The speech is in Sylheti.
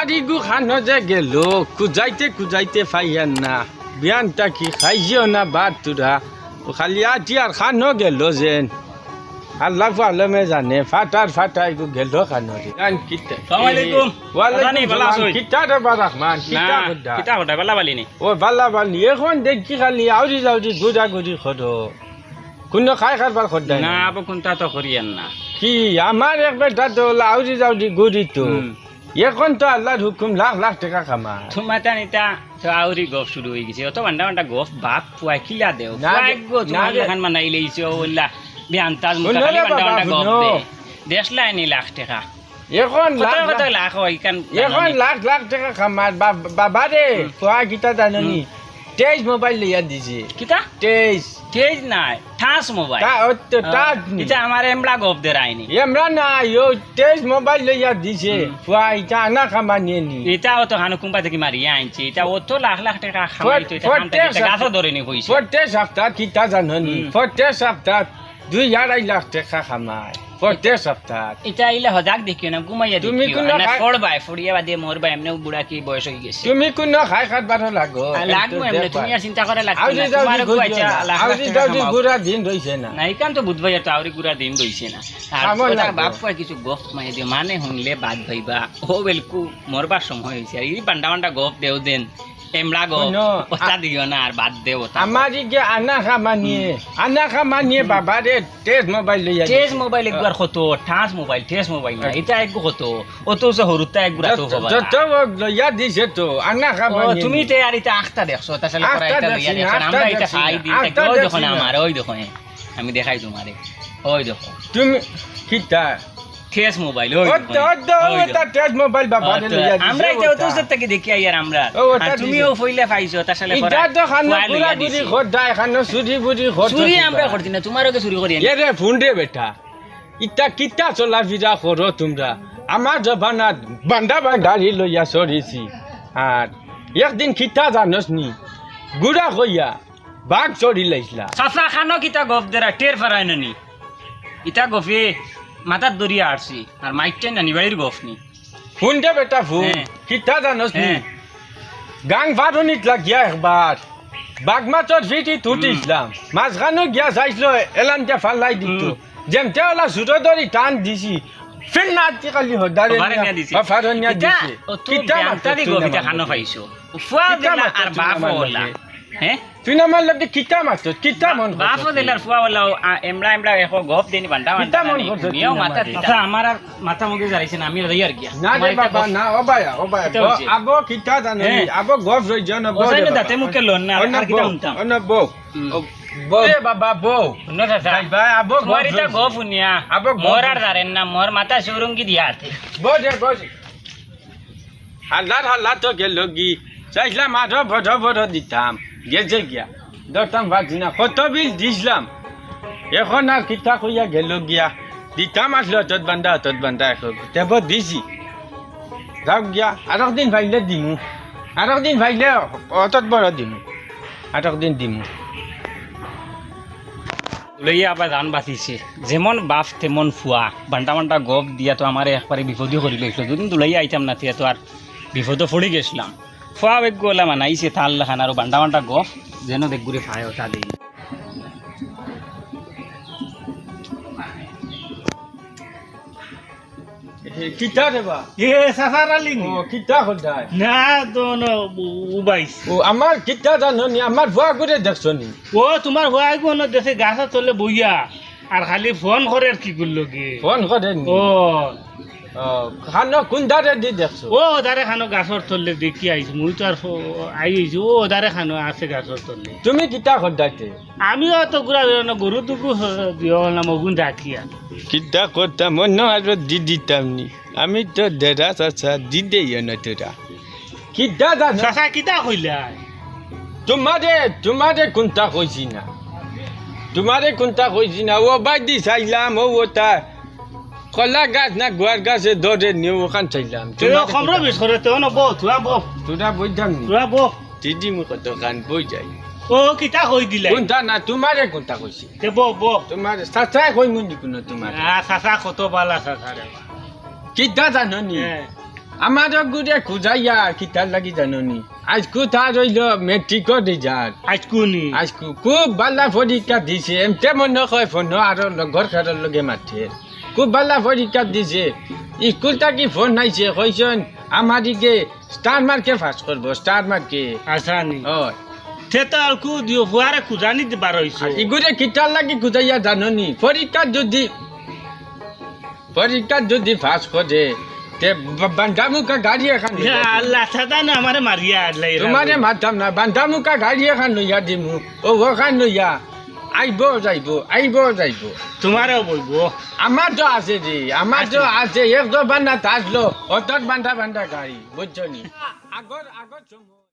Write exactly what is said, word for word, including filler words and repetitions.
আরিগু খানো যে গেল, খুজাইতে খুজাইতে পাইয়ার না। বিয়ানটা কি খাইজিও না বাদ তুরা? ও খালি আটি আর খানো গেল যেন। আল্লাহ আলমে জানে, ফাটার ফাটাইগু গেল খানো রে। জান কিতা? সালাম আলাইকুম। ওয়ালাইকুম সালাম। কিতা রে বা রহমান, কিতা না, করদা? কিতা করদা? বালা বালি নি? ও বালা বালি। এখন দেখি খালি আউরি যাউরি ঘুরাঘুরি করো। কুনু খাই কারবার করদায় না, না? আবো কুনতা তো করিয়ার না। কি, আমার এক বেটা তো অলা আউরি যাউরি ঘুরি তো। হুম। এখন তো আল্লার হুকুম, লাখ লাখ টেকা কামায়। তুমার তান ইতা তো আউরি গফ শুরু অইগেছে। অত বান্ডা বান্ডা গফ বাপ পুয়ায় কিলা দেও? না পুয়ায় রে, গো, না তুমার রে। লাখান বানাইলাইছো, অলা বেআন্তাজ মুখা হুনো খালি রে বান্ডা বাবা, বান্ডা গফ হুনো। দে। দেশলায় নি লাখ টেকা। এখন কত লাখ কত লাখ লাখ অয়, ইখান এখন জানো নি? লাখ লাখ টেকা কামার। বা-, বাবা রে, হুম। ফুয়া কিতা জানো নি? হুম। তেইশ মোবাইল লইয়া দিছে। কিতা? তেইশ। তেইশ নায়, ঠাস মোবাইল। তা-, ও তো ও, ঠাস নি। ইটা আমার এমড়া গফ দেরায়নি। এমড়া নায়, ও তেইশ মোবাইল লইয়া দিছে। হুম। ফুয়া ইটা আনা কামানি নি। ইটা অত খানো কুম্পা থাকি মারিয়া আনছে। ইটা অত লাখ লাখ টেকা কামাইতো, ইটা ফর-, খান থাকি ফরতেশ ইটা গাছও ধরে নি পয়সা। ফরতেশ সপ্তাহ কিতা জানো নি? হুম। ফরতেশ সপ্তাহ দুই আড়াই লাখ টেকা কামায়। ফরতেশ সপ্তাহ। ইটা আইলে হজাগ দেখিও না, ঘুমাইয়া তুমি দেখিও। কুনু আর না খাই- ফড়বায়, ফড়িয়া বাদে মরবায়, এমনেও বুড়া কি বয়স অইগেছে। তুমি কুনু খাই কারবারও লাগো, আর লাগবো একটু এমনে, দেখবা। তুমি আর চিন্তা করা লাগতো আউরি না, যাউরি তুমারও ঘুরছো কইছে না। আল্লাহ আউরি তাআলা যাউরি কামাও। ঘুরার দিন রইছে না। না, ইখান তো বুধবাই আর তো আউরি ঘুরার দিন রইছে না। আর খামো ওটা লাগো। বাপ কয় কিছু গফ মাইয়া দিও, মানে হুনলে বাদ ভাইবা, ও বেলকু মরবার সময় অইছে। আর ই বান্ডা বান্ডা গফ দেও দেন, এমড়া গফ, হুনো, ওটা আ- দিও না আর বাদ দেও ওটা। আমার ইগে আনা কামানিয়ে, হুম। আনা কামানিয়ে হুম। বাবা রে, তেইশ মোবাইল লইয়া তেইশ দিছে। মোবাইল এগুয়ার কত? ঠাস মোবাইল, তেইশ মোবাইল না, আ- ইটা এগু কত? অত সে হরুতা এগুরা তো যত, হবা যত না। ও লইয়া দিছে তো, আনা ও, কামানিয়ে তুমি নি। তে আর ইটা আখতা দেখছো, তা সালে আখতা করা ইটা লইয়া দেখছি না, দেখছো না, আখতা আমরা ইটা দেখছি খাই না, দিই, ইটা আখতা ওই দেখো দেখছি না না। আমার, ওই দেখো, হ্যাঁ। আমি দেখাই তুমারে। ওই দেখো। তুমি কিতা? তেইশ মোবাইল, ওই ওই দেখো, তো, ওই তো, ওই ওই তো। তো তেইশ মোবাইল বাবা ও রে তো, লইয়া দিছে, আমরা ইটা ওটা। অত উসর থাকি দেখি আইয়ার আমরা। ও, ওটা আর তুমিও দিছে। ফইলা পাইছো, তা সালে ইটা করা তো খানো ফুয়া লইয়া ঘুরাঘুরি দিছে। করতা, খানো চুরি বুরি করতা চুরি কিতা? আমরা করছি না, তুমারও কে চুরি করি আনি। এরে ফোন রে বেটা, ইটা কিতা চলাফিরা করো তুমরা? আমার জমানাত বান্ডা বান্ডারি লইয়া চরিছি। আর একদিন কিতা জানোস নি? গুড়া কইয়া বাঘ চড়ি লাইছলা। চাচা খানো কিতা গফ দেরা, টের ফারায় না নি? ইতা গফে মাথাত দরিয়া আরছি, আর মাইকটাই না নি, বাড়ির গফ নি। হুন দে বেটা হুন, হ্যাঁ। কিতা জানোস নি? হ্যাঁ। গাং ফারুনিত লাগিয়া একবার বাঘ মাছর ফিটিত উঠিছলাম। মাঝখানো গিয়া চাইছলো, এলান দিয়া ফালাই দিত। হুম। যেমতে ওলা সুতো ধরি টান দিছি। ফির না আতি খালি হদারে ওবারে নিয়া নিয়া দিছে। বা ফারো নিয়া ইতা দিছে। অত কিতা জ্ঞান মাতছ তারি তুই গো, না ইতা আমার খানো লগে? পাইছো। ফুয়া কিতা দিলা মাতছ আর তুই না বাপ আমার ওলা। লগে? হ্যাঁ? তুই না আমার লগে কিতা মাতছ? কিতা মন বাপ করছস তুই? দিলার ফুয়া ওলা, আ, এমড়া এমড়া এখন গপ দেনি বান্ডা বান্ডা কিতা মন নাই। করছস তুই মিয়াও না মাথা আমার লগে? আচ্ছা, আমার আর মাথা মুখে জারাইছে না, আমি আর যাই আর গিয়া। না রে আমার ইতা বাবা, গপ না, ও ভাই, ও ভাই, কিতা ব-, হইছে? আবো কিতা জানো নি? হ্যাঁ। আবো গপ রই যাও না, ও বউ রে সাইডে বাবা। দাঁতে মুখে লন না, আর অন্য কিতা বউ, হুনতাম? অন্য বউ। হুম। ও, বউ রে বাবা, বউ। হুনো চাচা, যাই ভাই, আবো তোমার গপ ইতা রই। গপ হুনিয়া, আবো গপ মোর আর রই। জারেন না, মোর মাথা সৌরঙ্গি দিয়া আছে। বউ রে, বউ রে। হাল্লার হাল্লা তো গেল গি। চাইছিলাম আরো বড় বড় দিতাম। গেছে গিয়া। ধরতাম পারছি না। কত বিল দিছিলাম। এখন আর কিতা কইয়া গেল গিয়া। দিতাম আসলে অতত বান্দা, অতত বান্দা এখন। তেব দিছি। যাও গিয়া। আরক দিন পাইলে দিমু। আরক দিন পাইলে অতত বড় দিমু। আরক দিন দিমু। লইয়া আবার জান বাঁচিছে। যেমন বাপ তেমন ফুয়া। বান্টা বান্টা গপ দিয়া তো আমারে একবারে বিপদই করি লইছিল। দুদিন দুলাইয়া আইতাম না, তে তো আর বিপদও পড়ি গেছিলাম। ফুয়া বেগ গোলা মানাইছে, তার লাখান আরো বান্টা বান্টা গপ, যেন বেগ গুরে খায় ওটা দেই। এ, কিতা রে বা? এ, চাচার আলী নি? ও, কিতা কইতায়? না, তো না, উ-, উবাইস। ও, আমার কিতা জানো নি? আমার ফুয়া গুরে দেখছো নি? ও, তোমার ফুয়া গুরে দেখছি গাছর তলে বইয়া। আর খালি ফোন করের কি করলো কি? ফোন করের নি? ও। ও, খানো কোন ধারে দি দেখছো? ও, ওধারে খানো গাছর তলে দেখি আইছি। মুই তো আর ফো-, আই আইছি। ও, ওধারে খানো আছে গাছর তলে। তুমি কিতা করতায় তে? আমিও তো গুড়া বেরোনো গরু দুগু হ-, দিও না মগুন রাখিয়া। কিতা করতাম? অন্য আরো দি দিতাম নি। আমি তো দেরা চাচা, দি দেই না তোরা। কিতা জানো? চাচা, কিতা কইলা? তোমারে, তোমারে কোনটা কইছি না? তোমারে কোনটা কইছি না? ও বাই দি চাইলাম, ও ওটা কলা গাছ না গুয়ার গাছে ধরে নিয়ে ওখান চাইলাম। তে ও তোমারে কমরো কোনটা বিষ করে, তে অনো বউ, তোরা বউ। তোরা বই যাম নি? তোরা বউ। দিদি মুখ তো কান বই যাই। ও কিতা কই দিলাই? কোনটা না, তোমারে কোনটা কইছি? তে বউ, বউ। তোমারে, চাচায় কই মুন্ডি কোনো তোমারে? আ, চাচা কত বালা চাচা রে বা। কিতা জানো নি? হ্যাঁ। আমার অগুরে খুজাইয়া কিতার লাগি জানো নি? আইজকু তার অইলো মেট্রিকর রেজাল্ট। আইজকু নি? আইজকু খুব বালা পরীক্ষা দিছে, এমতে মনো কয় ফোনো আরো লগর কারোর লগে মাতে। খুব বালা পরীক্ষা দিছে, স্কুল থাকি ফোন আইছে, কইছইন আমার ইগে স্টার মার্কে পাস করবো, স্টার মার্কে। আচ্ছা নি? অয়। তে তো আর কু দিও, ফুয়ারে খুজানি দিবার অইছে। আর ইগুরে কিতার লাগি খুজাইয়া জানো নি? পরীক্ষা যদি, পরীক্ষা যদি পাস করে, তে বা-, বান্দামুকা গাড়ি এখান লইয়া ইয়া দিমু। আল্লাহ, সাদা না আমারে মারিয়া আল্লাহ। তোমারে মারতাম না, বান্দামুকা গাড়ি এখান লইয়া দিমু। ও, ওখান লইয়া আইবো যাইবো, আইবো যাইবো। তোমারেও বইবো। আমার তো আছে রে, আমার তো আছে। আছে, এক তো বান্দাত আসলো, অর্থাৎ বান্দা বান্দা গাড়ি, বুঝছো নি? আগর, আগর সময়